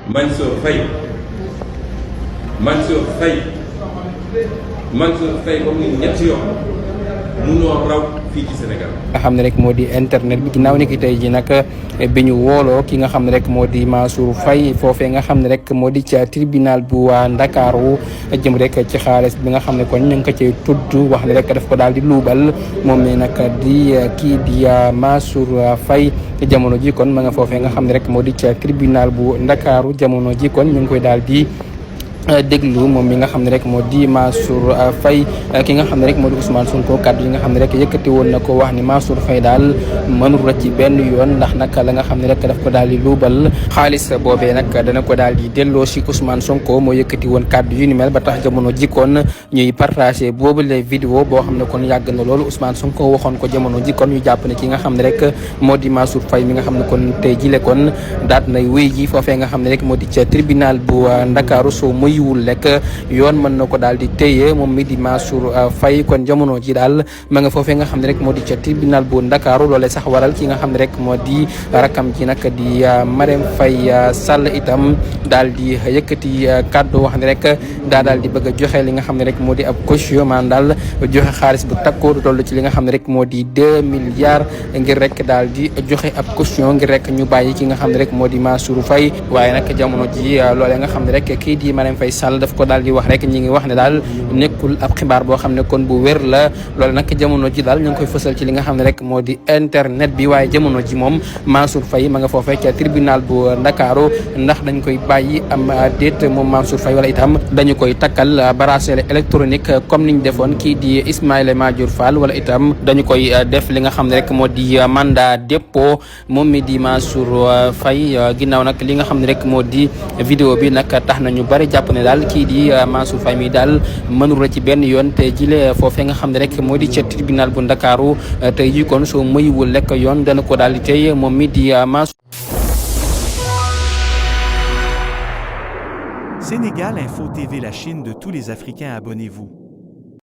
Mansour Faye Mansour Faye Mansour Faye comme ni ñetti yoon munoo raw fii ci Sénégal. nga xam ne rek moo di internet bi ginnaaw ni ki tey ji nag bi ñu wooloo ki nga xam ne rek moo di Mansour Faye foofee nga xam ne rek moo di ca tribunal bu Ndakaaru jëm rek ci xaalis bi nga xam ne kon ñu ngi ko cay tudd wax ne rek daf ko daal di luubal moom mi nag di kii di Mansour Faye jamono ji kon ma nga foofee nga xam ne rek moo di ca tribunal bu Ndakaaru jamono ji kon ñu ngi koy daal di déglu moom mi nga xam ne rek moo di Mansour Faye ki nga xam ne rek moo di Ousmane Sonko kaddu yi nga xam ne rek yëkkati woon na ko wax ni Mansour Faye daal mënul rëcc ci benn yoon ndax nag la nga xam ne rek daf ko daal di luubal xaalis boobee nag dana ko daal di delloo si Ousmane Sonko moo yëkkati woon kaddu yu ni mel ba tax jamono jikkoon ñuy partagé boobu les vidéo boo xam ne kon yàgg na loolu Ousmane Sonko waxoon ko jamono jikkoon ñu jàpp ne ki nga xam ne rek moo di Mansour Faye mi nga xam ne kon tey jile kon daat nay wéy ji foofee nga xam ne rek moo di ca tribunal bu Ndakaaru soo yiwul lekk yoon mën na ko daal di téye moom mi di Mansour Faye kon jamono ji daal ma nga foofee nga xam ne rek moo di ca tribunal bu Ndakaaru loolee sax waral ki nga xam ne rek moo di rakam ji nag di Marème Faye Sall itam daal di yëkkati kàddu wax ne rek daal di bëgg a joxe li nga xam ne rek moo di ab caution maanaam daal joxe xaalis bu takku toll ci li nga xam ne rek moo di 2 milliards ngir rek daal di joxe ab caution ngir rek ñu bàyyi ki nga xam ne rek moo di Mansour Faye waaye nag jamono ji loolee nga xam ne rek kii di Marème Faye Sall daf ko daal di wax rek ñi ngi wax ne daal nekkul ab xibaar boo xam ne kon bu wér la loolu nag jamono ji daal ñu ngi koy fësal ci li nga xam ne rek moo di internet bi waaye jamono ji moom Mansour Faye ma nga foofee ca tribunal bu Ndakaaru ndax dañ koy bàyyi am déet moom Mansour Faye wala itam dañu koy takkal bracelet électronique comme niñ defoon kii di Ismaïla Madior Fall wala itam dañu koy def li nga xam ne rek moo di mandat dépôt moom mi di Mansour Faye ginnaaw nag li nga xam ne rek moo di vidéo bi nag tax na ñu bari jàpp ne daal kii di Mansour Faye mi daal mënul ci benn yoon te jile foofee nga xam ne rek moo di ca tribunal bu Ndakaaru tey ji kon soo moywul lekk yoon dana ko daal di tey moom mi di Mansour. Sénégal Info TV, la Chine de tous les Africains, abonnez-vous.